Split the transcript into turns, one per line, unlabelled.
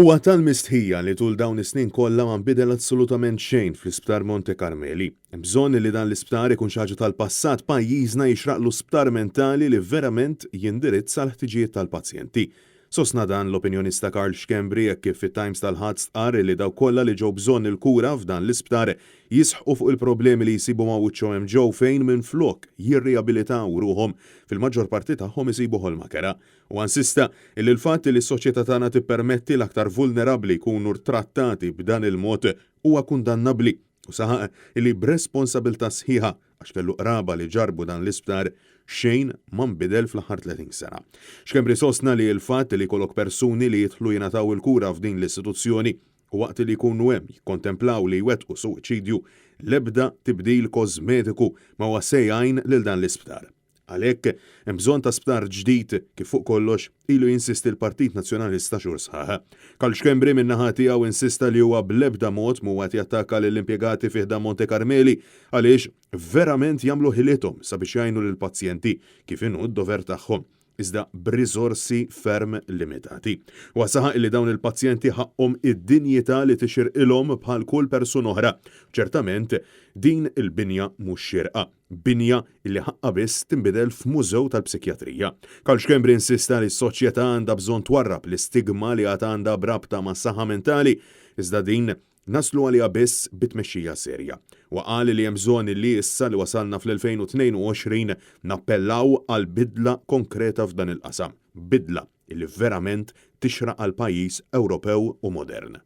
Huwa tal-mistħija li tul dawn is-snin kollha ma nbidel assolutament xejn fl-Isptar Monte Carmeli. Hemm bżonn li dan l-isptar ikun xi ħaġa tal-passat, pajjiżna jixraqlu sptar mentali li verament jindirizza l-ħtiġijiet tal-pazjenti. Sostna dan l-opinjonista Karl Schembri hekk kif fit-Times tal-Ħadd stqarr li dawk kollha li ġew bżonn il-kura f'dan l-isptar jisħqu fuq il-problemi li jsibu ma' wiċċhom hemm ġew fejn minflok jirriabilitaw ruħhom fil-maġġor parti tagħhom isibu ħolma kerha. Huwa insista illi l-fatt li s-soċjetà tagħna tippermetti l-aktar vulnerabbli jkunu rtrattati b'dan il-mod huwa kundannabbli u saħaq illi b'responsabilità sħiħa għax kellu qraba li ġarrbu dan l-isptar xejn ma nbidel fl-aħħar 30 sena. Schembri sostna li l-fatt li jkollok persuni li jidħlu jingħataw il-kura f'din l-istituzzjoni u waqt li jkunu hemm jikkontemplaw li jwettqu suwiċidju, l-ebda tibdil kożmetiku ma huwa se jgħin lil dan l-isptar. Għalhekk, hemm bżonn ta' sptar ġdid, kif fuq kollox ilu jinsisti l-Partit Nazzjonalista xhur sħaħ. Karl Schembri min-naħa tiegħu insista li huwa bl-ebda mod mhuwa qed jattakka lill-impjegati fi ħdan Monte Carmeli għaliex verament jagħmlu ħilithom sabiex jgħinu lill-pazjenti kif inhu d-dover tagħhom, iżda b'riżorsi ferm limitati. Huwa saħaq li dawn il-pazjenti ħaqqhom id-dinjità li tixirqilhom bħal kull persuna oħra. Ċertament, din il-binja mhux xierqa. Binja li ħaqqha biss tinbidel f'mużew tal-psikjatrija. Karl Schembri insista li s-soċjetà għandha bżonn twarrab l-istigma li għad għandha b'rabta mas-saħħa mentali, iżda din naslu għaliha biss bi tmexxija serja. Huwa qal li hemm bżonn li issa li wasalna fl-2022 nappellaw għal bidla konkreta f'dan il-qasam, bidla li verament tixraq għal pajjiż Ewropew u modern.